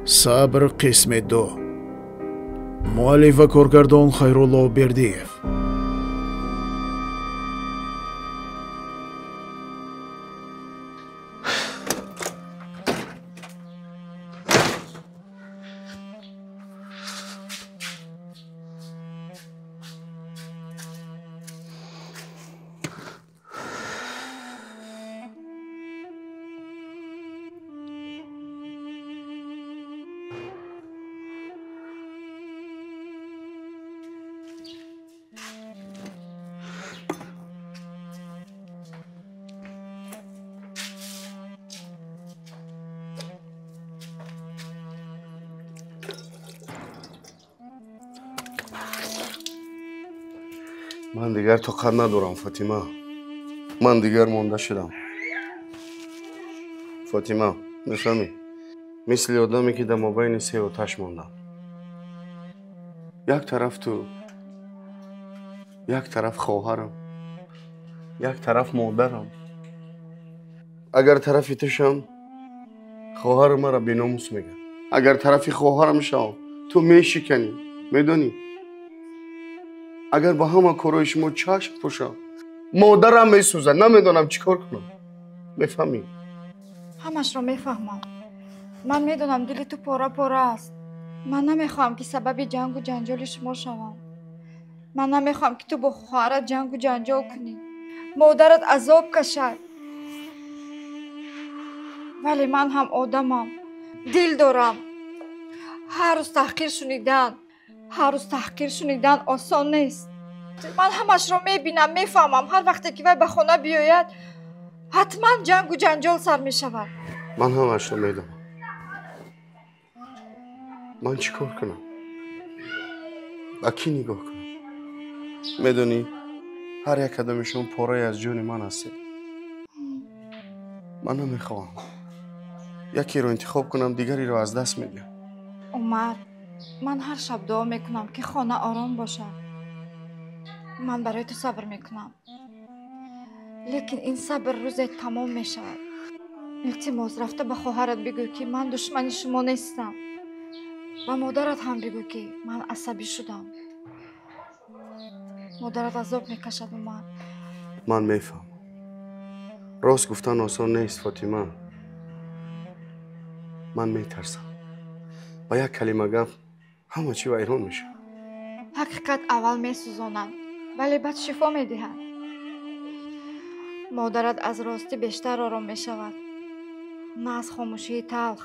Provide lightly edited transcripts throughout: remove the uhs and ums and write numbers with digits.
Сабр қисми 2. Муаллиф ва коргардон Хайрулло Бердиев. Ман дигар тоқат надорам, Фотима. Ман дигар монда шудам. Фотима, мефаҳмӣ? Мисли одаме ки дар мобайни се оташ мондам. Як тараф ту, як тараф хоҳарам, як тараф модарам. Агар тарафи ту шам, хоҳарам маро беномус мегӯяд. Агар тарафи хоҳарам шавам, ту мешиканӣ, медонӣ? Агар ба ҳама корҳои шумо чашм пӯшам, модарам месӯзад, намедонам чӣ кор кунам. Мефаҳмӣ? Ҳамашро мефаҳмам. Ман медонам дили ту пора-пора аст. Ман намехоҳам ки сабаби ҷангу ҷанҷоли шумо шавам. Ман намехоҳам ки ту бо хоҳарат ҷангу ҷанҷол кунӣ, модарат азоб кашад. Вале ман ҳам одамам, дил дорам. Ҳар рӯз таҳқир шунидан, ҳар рӯз таҳқир шунидан осон нест. Ман ҳамашро мебинам, мефаҳмам. Ҳар вақте ки вай ба хона биёяд, ҳатман ҷангу ҷанҷол сар мешавад. Ман ҳамашро медонам. Ман чӣ кор кунам? Ба кӣ нигоҳ кунам? Медонӣ, ҳар як кадоми шумо порае аз ҷони ман ҳастед. Ман намехоҳам якеро интихоб кунам, дигареро аз даст медиҳам. Умар, ман ҳар шаб дуо мекунам ки хона ором бошад. Ман барои ту сабр мекунам, лекин ин сабр рӯзе тамом мешавад. Илтимос, рафта ба хоҳарат бигӯ ки ман душмани шумо нестам. Ба модарат ҳам бигӯ ки ман асабӣ шудам. Модарат азоб мекашад, Умар. Ман мефаҳмам. Рост гуфтан осон нест, Фотима. Ман метарсам. Ба як калима гап ҳама чӣ вайрон мешавад. Ҳақиқат аввал месӯзонад, вале баъд шифо медиҳад. Модарат аз ростӣ бештар ором мешавад, на аз хомӯшии талх.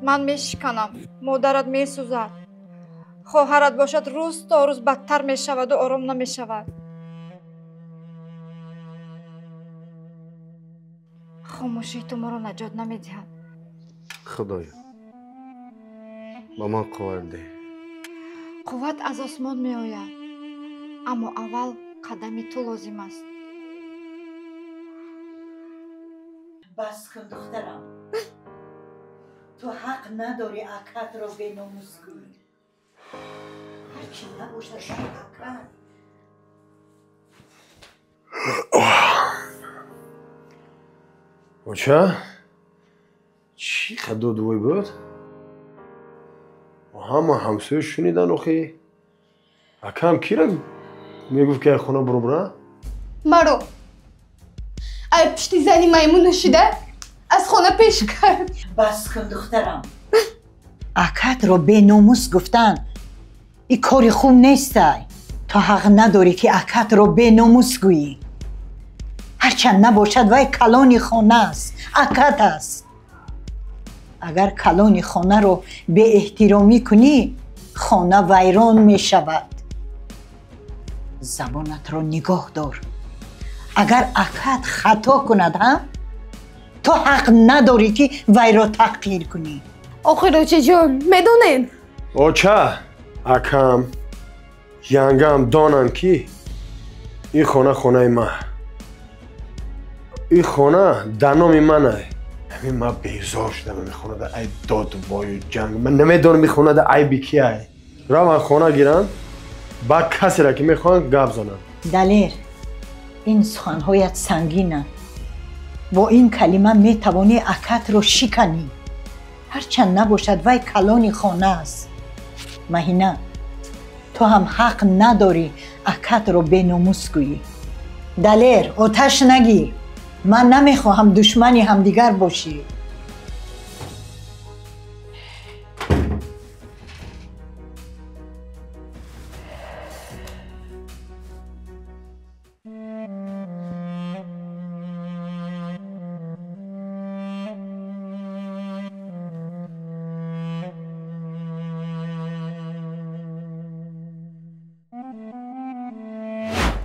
Ман мешиканам, модарат месӯзад. Хоҳарат бошад рӯз то рӯз бадтар мешаваду ором намешавад. Хомӯшии ту моро наҷот намедиҳад. Худоё, ба ман қувват деҳ. Қувват аз осмон меояд, аммо аввал қадами ту лозим аст. Бас кун, духтарам. Ту ҳақ надорӣ акатро беномус кунӣ. Ҳарчи набошад акат. Оча, чӣ қадр дувой буд? Ҳама ҳамсоя шунидан охи. Акам кира мегуфт ки ай хона буро бура? Маро. Ай пишти зани маймун нашида аз хона пеш кард. Бас кун, духтарам. Акатро беномус гуфтан и кори хуб нестай. Ту ҳақ надорӣ ки акатро беномус гӯӣ. Ҳарчанд набошад вай калони хона аст, акат аст. Агар калони хонаро беэҳтиромӣ кунӣ, хона вайрон мешавад. Забонатро нигоҳ дор. Агар акат хато кунад ҳам, ту ҳақ надорӣ ки вайро таҳқир кунӣ. Охир, очаҷон, медонед? Оча, акам, янгам донанд ки ин хона хонаи ман. Ин хона дар номи ман ай. Ҳамин ман безор шудам ин хонада ай дод вою ҷанг. Ман намедонам ин хонада айби ки ай. Раванд хона гиранд, баъд касеро ки мехоҳанд гап зананд. Далер, ин суханҳоят сангинанд. Бо ин калима метавонӣ акатро шиканӣ. Ҳарчанд набошад, вай калони хона аст. Маҳина, ту ҳам ҳақ надорӣ акатро беномус гӯӣ. Далер, оташ нагир. Ман намехоҳам душмани ҳамдигар бошӣ.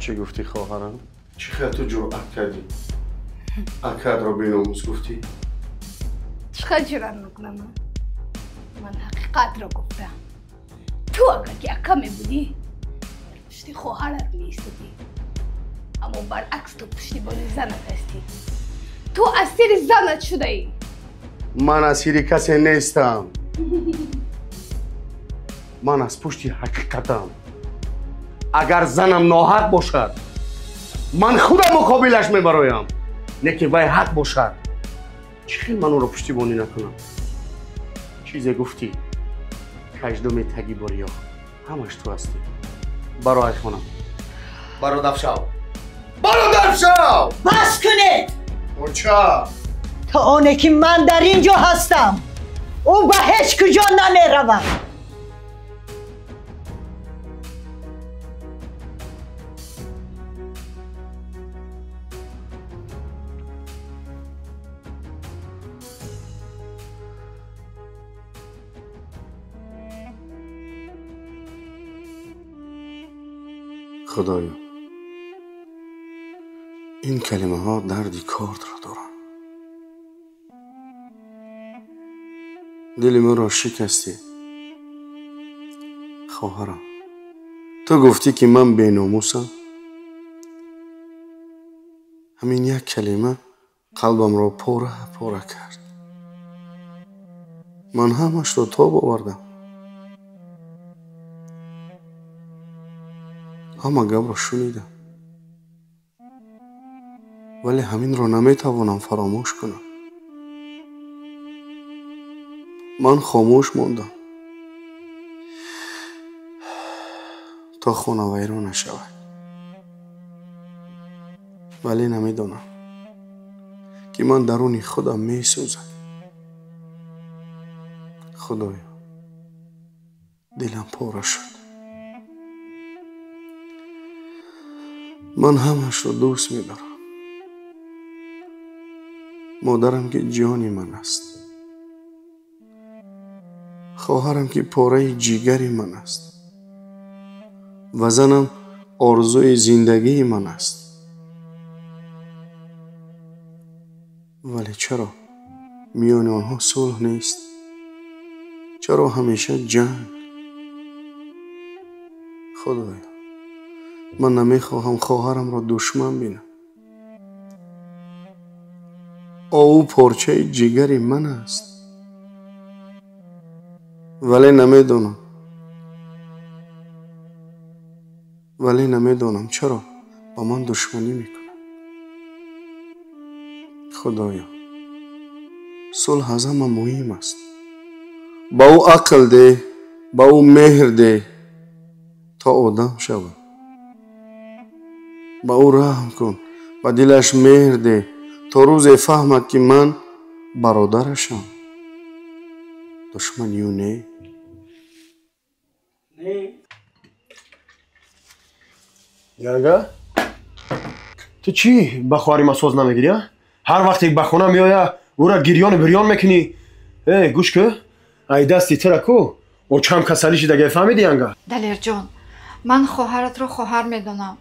Чӣ гуфтӣ, хоҳарам? Чӣ хел ту ҷуръат кардӣ? Акадро беномус гуфтӣ? Чӣ хел ҷуръат мекунам ман? Ман ҳақиқатро гуфтам. Ту агар ки ака мебудӣ, дар пушти хоҳарат меистодӣ. Аммо баръакс ту пуштибони занат ҳастӣ. Ту асири занат шудаӣ. Ман асири касе нестам. Ман аз пушти ҳақиқатам. Агар занам ноҳақ бошад, ман худам муқобилаш мебароям. Не ки вай ҳақ бошад. Чӣ хел ман ӯро пуштибонӣ накунам? Чизе гуфтӣ, каждуми таги бориё, ҳамаш ту ҳастӣ. Баро ай хонам. Баро дафшав. Баро дафшав! Бас кунед! Оча! То оне ки ман дар ин ҷо ҳастам, ӯ ба ҳеҷ куҷо намеравад. Худоё, ин калимаҳо дарди кордро доранд. Дили маро шикастӣ, хоҳарам. Ту гуфтӣ ки ман беномусам. Ҳамин як калима қалбамро пора пора кард. Ман ҳамашро тоб овардам. Ҳама гапро шунидам, вале ҳаминро наметавонам фаромӯш кунам. Ман хомӯш мондам то хона вайрон нашавад, вале намедонам ки ман даруни худам месӯзам. Худоё, дилам пора шуд. Ман ҳамашро дӯст медорам. Модарам ки ҷони ман аст, хоҳарам ки пораи ҷигари ман аст ва занам орзуи зиндагии ман аст. Вале чаро миёни онҳо сулҳ нест? Чаро ҳамеша ҷанг? Худоё, ман намехоҳам хоҳарамро душман бинам. Ӯ порчаи ҷигари ман аст, вале намедонам чаро ба ман душманӣ мекунад. Худоё, сулҳ аз ҳама муҳим аст. Ба ӯ ақл деҳ, ба ӯ меҳр деҳ то одам шавад. Ба ӯ раҳм кун, ба дилаш меҳр деҳ то рӯзе фаҳмад ки ман бародарашам, душмани ӯ не. Янга, ту чӣ ба хоҳари ма соз намегирӣ? Ҳар вақте ба хона меоя, ӯра гирёну бирён мекунӣ. Э, гӯш кӯ, ай дасти тира ку, очам касалӣ шидаге, фаҳмидӣ, Янга? Далерҷон, ман хоҳаратро хоҳар медонам.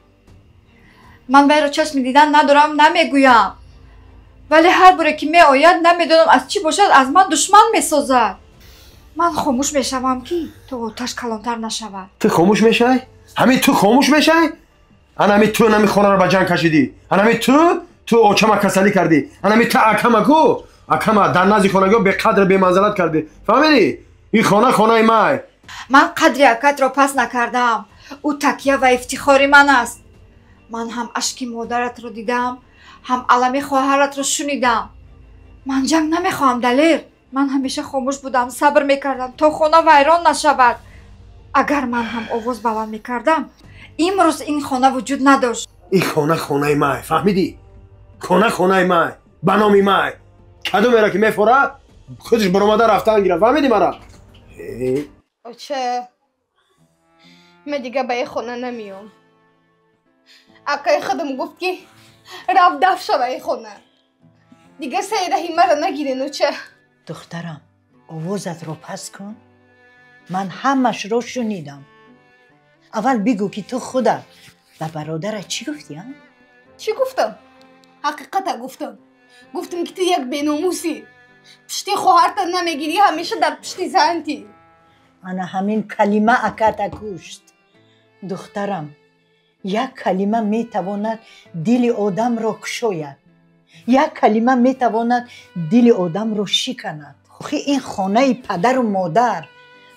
Ман вайро чашми дидан надорам, намегӯям. Вале ҳар боре ки меояд, намедонам аз чӣ бошад, аз ман душман месозад. Ман хомӯш мешавам ки то оташ калонтар нашавад. Ту хомӯш мешавӣ? Ҳамин ту хомӯш мешавӣ? Анами ту нами хонаро ба ҷанг кашидӣ. Анами ту очама касалӣ кардӣ. Анами ту акама ку, акама дар назди хонагиҳо беқадр беманзалат кардӣ. Фаҳмидӣ? Ин хона хонаи май. Ман қадри акатро пас накардам. Ӯ такя ва ифтихори ман аст. Ман ҳам ашки модаратро дидам, ҳам алами хоҳаратро шунидам. Ман ҷанг намехоҳам, Далер. Ман ҳамеша хомӯш будам, сабр мекардам то хона вайрон нашавад. Агар ман ҳам овоз баланд мекардам, имрӯз ин хона вуҷуд надошт. Ин хона хонаи май, фаҳмидӣ? Хона хонаи май, ба номи май. Кадомеро ки мефора, худаш баромада рафтан гирад, фаҳмидӣ мара? Оча, ман дига ба ин хона намеём. Акаи худам гуфт ки рафт даф шава ин хона. Дига саи раҳи мара нагирен, оча. Духтарам, овозатро пас кун. Ман ҳамашро шунидам. Аввал бигӯ ки ту худат ба бародарат чӣ гуфтӣ, а? Чӣ гуфтам? Ҳақиқата гуфтам. Гуфтам ки ту як беномусӣ. Пушти хоҳарта намегирӣ, ҳамеша дар пушти зантӣ. Ана ҳамин калима аката кушт. Духтарам, як калима метавонад дили одамро кушояд. Як калима метавонад дили одамро шиканад. Охи ин хонаи падару модар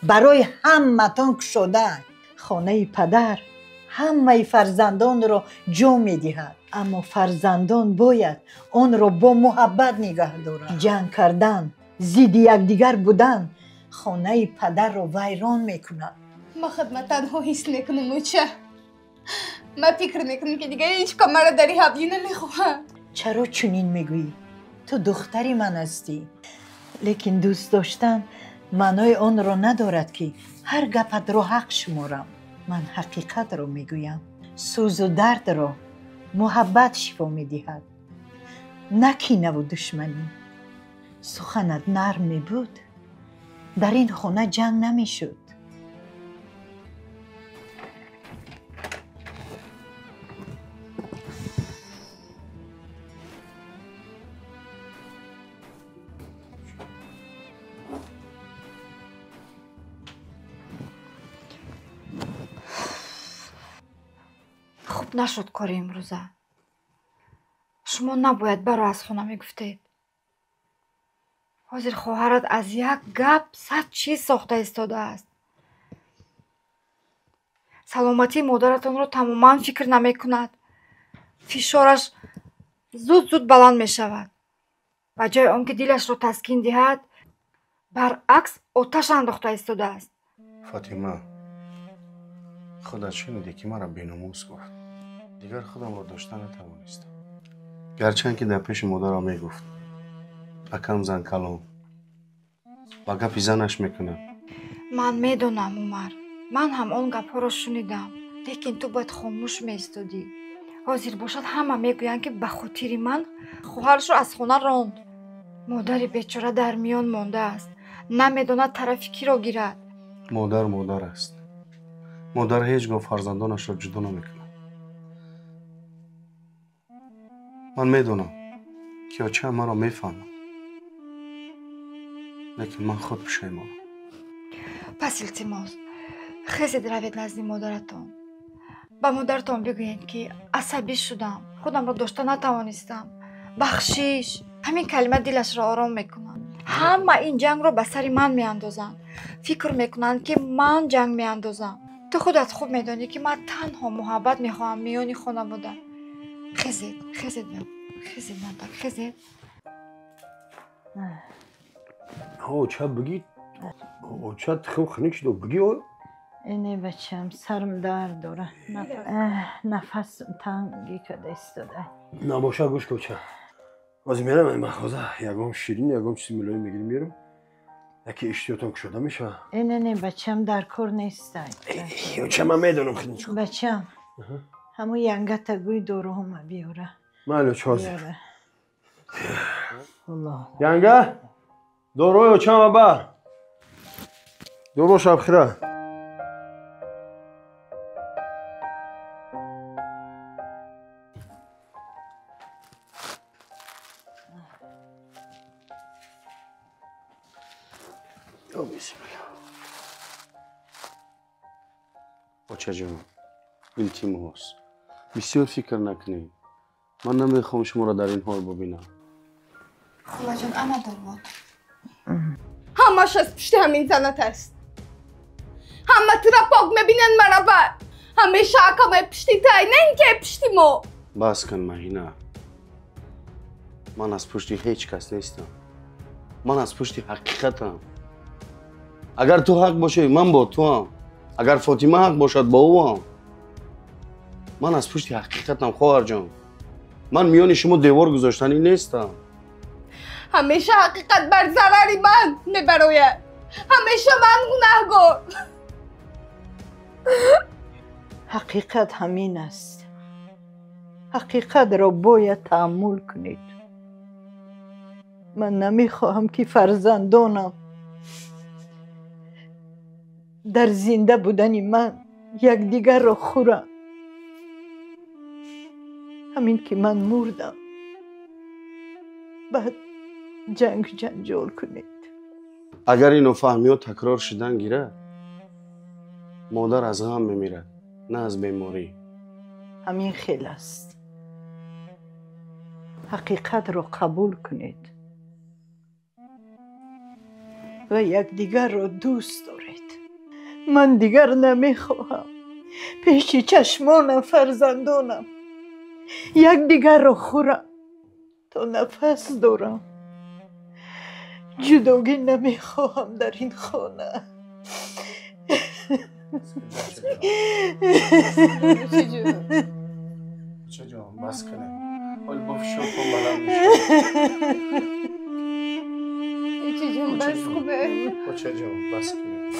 барои ҳаматон кушода. Хонаи падар ҳамаи фарзандонро ҷо медиҳад, аммо фарзандон бояд онро бо муҳаббат нигаҳ доранд. Ҷанг кардан, зидди якдигар будан хонаи падарро вайрон мекунад. Ман худма танҳо ҳис мекунам, оча. Ман фикр мекунам ки дигар ҳеҷ кас маро дар ин ҳавлӣ намехоҳад. Чаро чунин мегӯӣ? Ту духтари ман ҳастӣ. Лекин дӯст доштан маънои онро надорад ки ҳар гапатро ҳақ шуморам. Ман ҳақиқатро мегӯям. Сӯзу дардро муҳаббат шифо медиҳад, на кинаву душманӣ. Суханат нарм мебуд, дар ин хона ҷанг намешуд. Хуб нашуд кори имрӯза. Шумо набояд баро аз хона мегуфтед. Ҳозир хоҳарат аз як гап 100 чиз сохта истодааст. Саломатии модаратонро тамоман фикр намекунад. Фишораш зуд-зуд баланд мешавад. Ба ҷои он ки дилашро таскин диҳад, баръакс оташ андохта истодааст. Фотима, худат шунидӣ ки маро беномус гуфт. Дигар худамро дошта натавонистам. Гарчанд ки дар пеши модарам мегуфт акам зан калон, ба гапи занаш мекунад. Ман медонам, Умар, ман ҳам он гапҳоро шунидам, лекин ту бояд хомӯш меистодӣ. Ҳозир бошад ҳама мегӯянд ки ба хотири ман хоҳарашро аз хона ронд. Модари бечора дар миён мондааст, намедонад тарафи киро гирад. Модар модар аст. Модар ҳеҷ гоҳ фарзандонашро ҷудо намекунад. Ман медонам ки очаам маро мефаҳмад, лекин ман худ пушаймонам. Пас илтимос, хезед равед назди модаратон. Ба модаратон бигӯед ки асабӣ шудам, худамро дошта натавонистам. Бахшиш. Ҳамин калима дилашро ором мекунад. Ҳама ин ҷангро ба сари ман меандозанд. Фикр мекунанд ки ман ҷанг меандозам. Ту худат хуб медонӣ ки ман танҳо муҳаббат мехоҳам миёни хонавода. Хезед, хезед, хезед, модарак, хезед. Оча бигӣ, оча хуб хунук шуд, бигӣ. Не бачам, сарам дард дора. Нафасам тангӣ карда истода. Набоша, гӯш кун, оча. Ҳозир мерам мағоза, ягон ширин, ягон чизи мулоим мегирим, мерам. Яке иштиётон кушода мешавад. Не, не, бачам, дар кор нестай. Оча, ман медонам худам чӣ. Бачам, ҳамун янгата гӯй доруҳома биёра. Майли, оча, ҳозир. Янга, доруҳои очама бар. Доруҳо шабхира. Очаҷон, илтимос, бисёр фикр накунед. Ман намехоҳам шуморо дар ин ҳол бубинам. Холаҷон, ана дорвод. Ҳамаш аз пушти ҳамин занат аст. Ҳама тура пок мебинанд, мара бад. Ҳамеша акамай пушти тай, на ин ки пушти мо. Бас кун, Маҳина. Ман аз пушти ҳеҷ кас нестам. Ман аз пушти ҳақиқатам. Агар ту ҳақ бошӣ, ман бо туам. Агар Фотима ҳақ бошад, бо ӯам. Ман аз пушти ҳақиқатам, хоҳарҷон. Ман миёни шумо девор гузоштанӣ нестам. Ҳамеша ҳақиқат бар зарари ман мебарояд. Ҳамеша ман гунаҳгор. Ҳақиқат ҳамин аст. Ҳақиқатро бояд таҳаммул кунед. Ман намехоҳам ки фарзандонам дар зинда будани ман якдигарро хӯранд. Ҳамин ки ман мурдам, баъд ҷанг ҷанҷол кунед. Агар ин нофаҳмиҳо такрор шудан гирад, модар аз ғам мемирад, на аз беморӣ. Ҳамин хел аст. Ҳақиқатро қабул кунед ва якдигарро дӯст доред. Ман дигар намехоҳам пеши чашмонам фарзандонам якдигарро хӯрам. То нафас дорам ҷудогӣ намехоҳам дар ин хона. Бачаҷон, бас кунед. Ҳол бо фишортон баланд мешавад. Бачаҷон, бас кунед. Бачаҷон, бас кунед.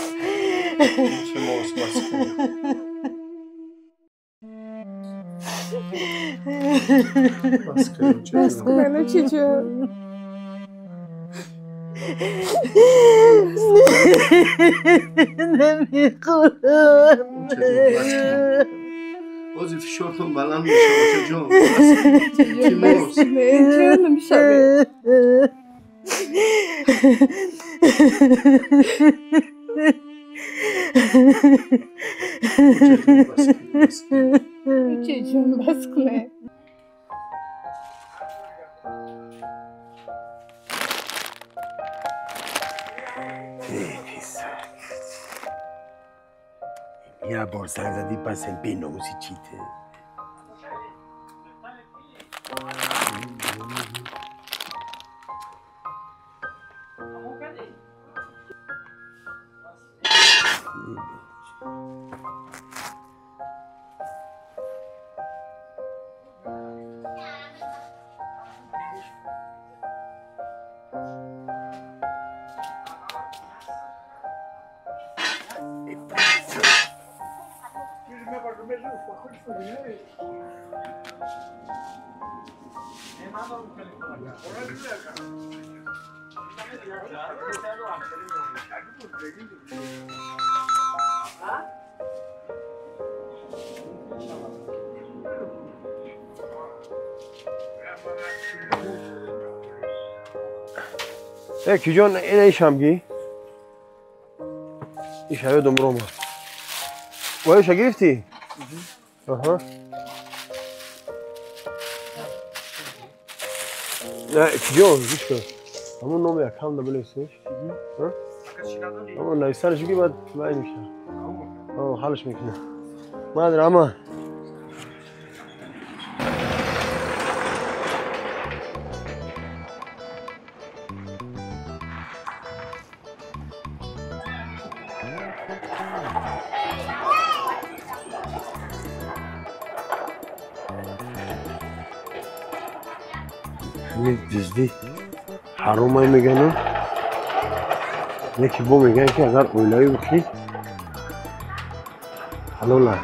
Илтимос, бас кунед. Бас кунед, бас кунед, бачаҷон. Намехоҳам. Бози фишортон баланд мешавад, бачаҷон. Илтимос. Ҷонам шавед. Бачаҷон, бас кунед. Я бор занг задӣ, пас беномуси чите. Ки ҷон, ина ишам ги. Иша ёдум рома. Воиша гирифтӣ? Аҳа. Не, ки ҷон, гӯш кун. Ҳамон номи якам да бинависеш. Ҳамон нависанаш ги, баъд май меша. Ҳалш мекунам. Ман рама. Диздӣ ҳаромай мегану, яке бо меган ки агар оилавӣ бихӣ ҳалола,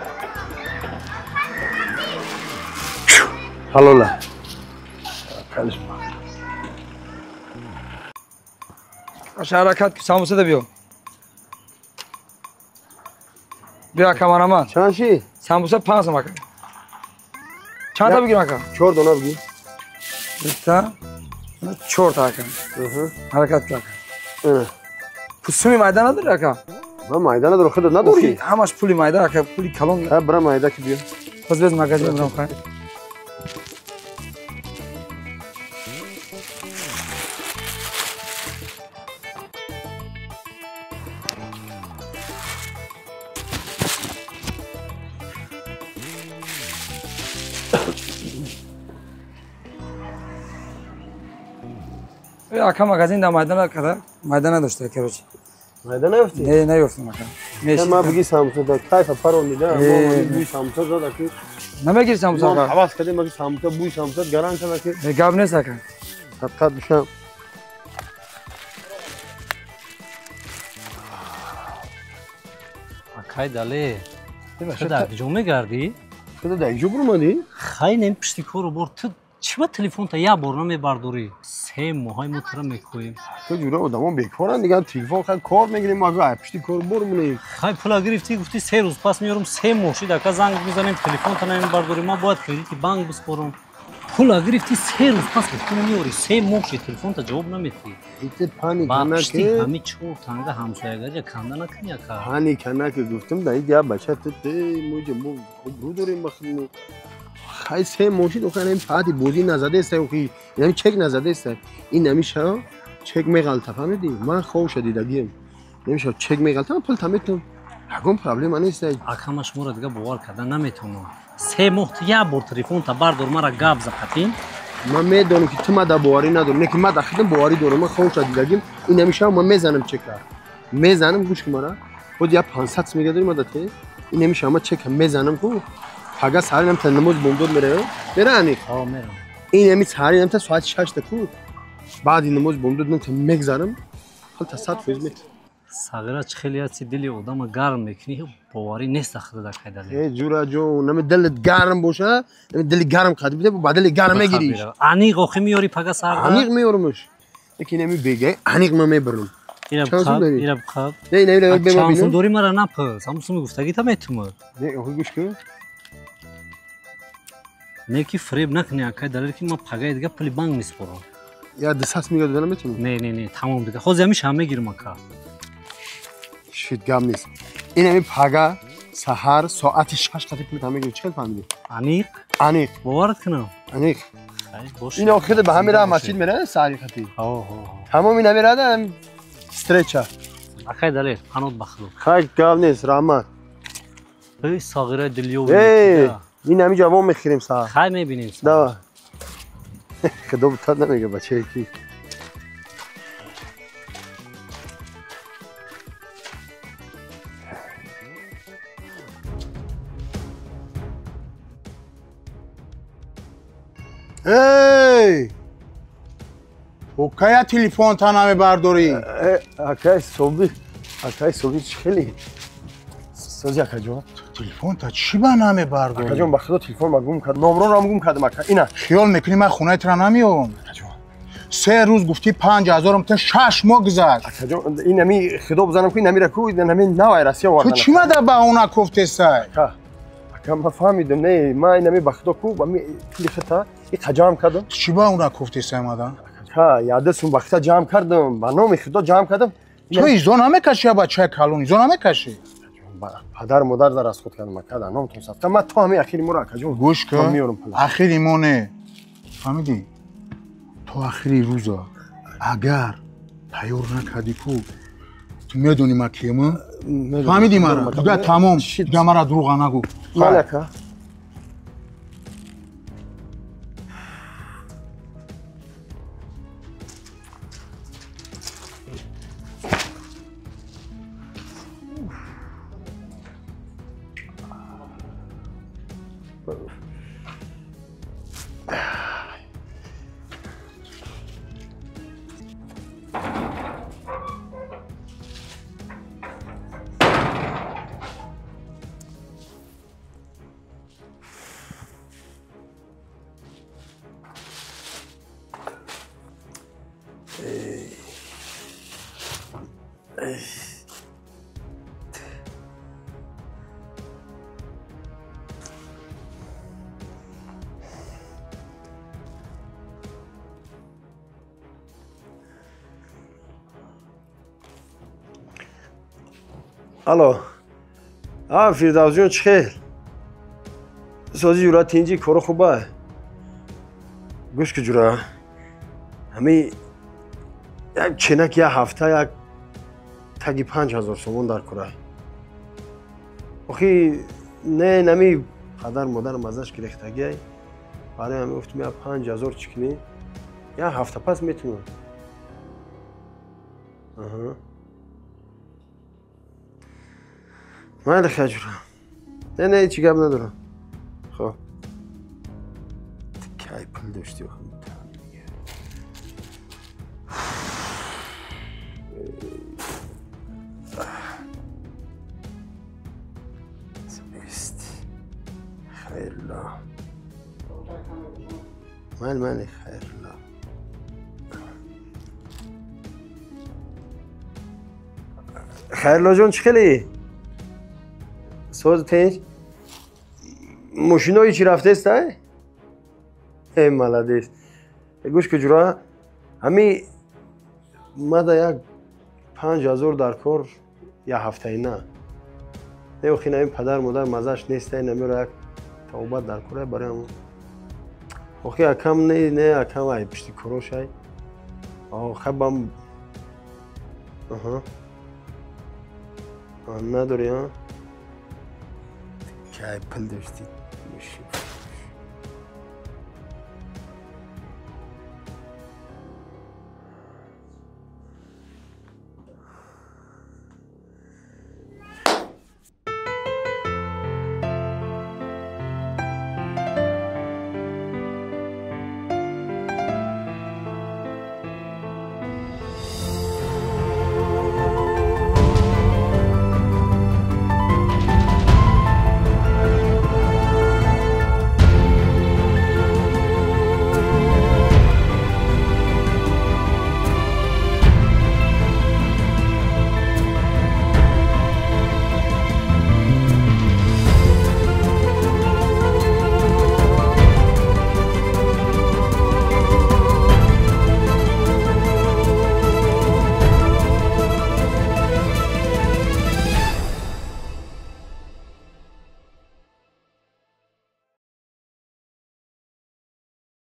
ҳалола. Ҳаракат ки самбуса да биё. Биё ака, марамат. Чанд ши? Самбуса 5 сом ака. Чанд та бигирам ака? 4 дона бигир. Дута, 4 та ака. Ҳаракат ки ака. Пусуми майда надори ака? Ман майда надорам, худат надорӣ? Ҳамаш пули майда ака, пули калон. Ҳа, бира майда ки биё. Боз без магазин бирам хай. Ака магазин да майдана када, майдана дошта, короче. Майда наёфтӣ? Не, наёфтам ака. Ман биги самбуса да кайфа паронида, бӯи самбуса зада ки. Намегири самбуса ака? Ҳавас кардем, маги самбуса, бӯи самбуса гаран када ки. Не, гап нест ака. Садқат бишам. Акай Далер, ту дар куҷо мегардӣ? Ту дар куҷо бурмадӣ? Хай нем пишти кору бор, ту чӣ ба телефонта як бор намебардорӣ? 3 моҳҳои мо тура мекӯем. Ту ҷура одамон бекоранд дигар, телефон хай кор мегирем, мо пишти кор бор монем. Хай пула гирифтӣ, гуфтӣ 3 рӯз пас меёрам, 3 моҳ шид, ака занг мезанем, телефонта намебардорӣ, ман бояд кредити банк биспорам. Пула гирифтӣ, 3 рӯз пас гуфтӣ намеёрӣ, 3 моҳ шид, телефонта ҷавоб наметиҳӣ. Ите паника пишти наки. ҳами 4 танга ҳамсоягария канда накунӣ ака. Паника наки, гуфтам да як бача ту моҷа мо обрӯ дорем ба худмо. Хай 3 моҳ шид, охир ин паҳати бозӣ назадеста, охи инами чек назадеста. Ин намиша чек меғалта, фаҳмидӣ? Ман ховша дидагием. Намиша чек меғалта, ман пул таметам. Ягон проблема нест. Ака, ман шуморо дига бовар карда наметавонам. 3 моҳ ту як бор телефонта бардор, мара гап запатин. Ман медонам ки ту мада боварӣ надорӣ, не ки ман дар худам боварӣ дорам, ман ховша дидагим. Ин намиша ман мезанам чека. Мезанам, гӯш кун мара. Худ як 500 сом мега дорӣ мада те. Ин намиша ман чека мезанам ку. Пага саҳари намта намоз бомдод меравам. Мера аниқ? Ҳо, мерам. Ин ами саҳари намта соати 6 та ку. Баъди намоз бомдод намта мегзарам. Ҳалта 100% метавам. Сағира чӣ хеле ҳасти, дили одама гарм мекунӣ, боварӣ нест ахида дар кайдале. Э, ҷура ҷон, нами дилат гарм боша, нами дили гарм қад бида, ба дили гарм мегириш. Аниқ охи меёрӣ пага сарда? Аниқ меёрмаш. Яки нами бегай, аниқ ман мебарам. Чанд сум? Не, не, не, бема бинам. Чанд сум дорӣ мара напурс, ҳамун суми гуфтагита метумад. Не, охи гӯш кун. Не ки фиреб накунӣ акай Далер, ки ман пагаи дига пули банк месупорам. Я 200 мега дода наметавонам? Не, не, не, тамом дига. Ҳозир ҳамиша мегирам ака. Шит, гап нест. Ин ҳами пага саҳар соати 6 қати пул та мегирӣ. Чӣ хел фаҳмидӣ? Аниқ? Аниқ. Боварат кунам? Аниқ. Ин охир ба ҳами раҳ масҷид меравад саҳари қати. Ҳо, ҳо. Тамом ин ҳами раҳда встреча. Акай Далер, панот ба худо. Хай, гап нест, раҳмат. Эй, сағираи дилёв. Эй, ин ҳами ҷавон мехӯрем саҳар. Хай мебинем. Давай. Худо бутад намега бачае ки. Эй! Окая телефонта намебардорӣ? Акай Собир, акай Собир чӣ хеле? Сози акаҷон. Телефонта чӣ ба намебардорӣ? Акаҷон, ба худо телефон ма гум кардам. Номронам гум кардам ака. Ина. Хиёл мекунӣ ман хонаи тура намеёвам? Акаҷон. 3 рӯз гуфтӣ 5000 та 6 моҳ гузашт. Акаҷон, ин ами худо бизанам ку ин амира ку ин ами навай Россия овардан. Ту чӣ мада баҳона кофтесай? Ака, ака ман фаҳмидам, не, ман ин ами ба худо ку ами пули хита иқа ҷамъ кардам. Ту чӣ баҳона кофтесай мада? Ака, яде сум ба хита ҷамъ кардам, ба номи худо ҷамъ кардам. Ту изо намекашӣ, я бачаи калон, изо намекашӣ? Падар модар дар аз худ кардам, ака, дар номтон садқа. Ман то ҳамин ахири моро акаҷон. Гӯш кун, ахири мо не. Фаҳмидӣ? То ахири рӯза агар тайёр накардӣ ку, ту медонӣ ман кием? Фаҳмидӣ мара? Дига тамом, дига мара дурӯға нагӯ. Бале ака. Алло. А, Фирдавсҷон, чӣ хел? Сози ҷура тинҷи, коро хуба? Гӯш ки ҷура. Ҳами як ченак як ҳафта як таги 5000 сомон дар курай. Охи не, нами падар модарам азаш гирехтагиай. Барои ҳами гуфтам я 5000 чӣ кунӣ? Як ҳафта пас метунам. Аҳа. Майли хаҷура. Не, не, ҳеҷ гап надорам. Хоб. Кай пул дошти охи? Хайрулло. Майли, майли, хайрулло. Хайрулло ҷон, чӣ хеле? Соз тинҷ? Мошинои чӣ рафтест, ай? Э, молодец. Гӯш ки ҷура, ҳами мада як 5000 дар кор як ҳафтаина. Не, охи наи падар модар мазаш нест, ай намеро як тавбат дар кор барои ҳамон. Охи акам не, не, акам ай пишти корош ай. Охи бам. Аҳа. Надори, а? Кай пул дошти?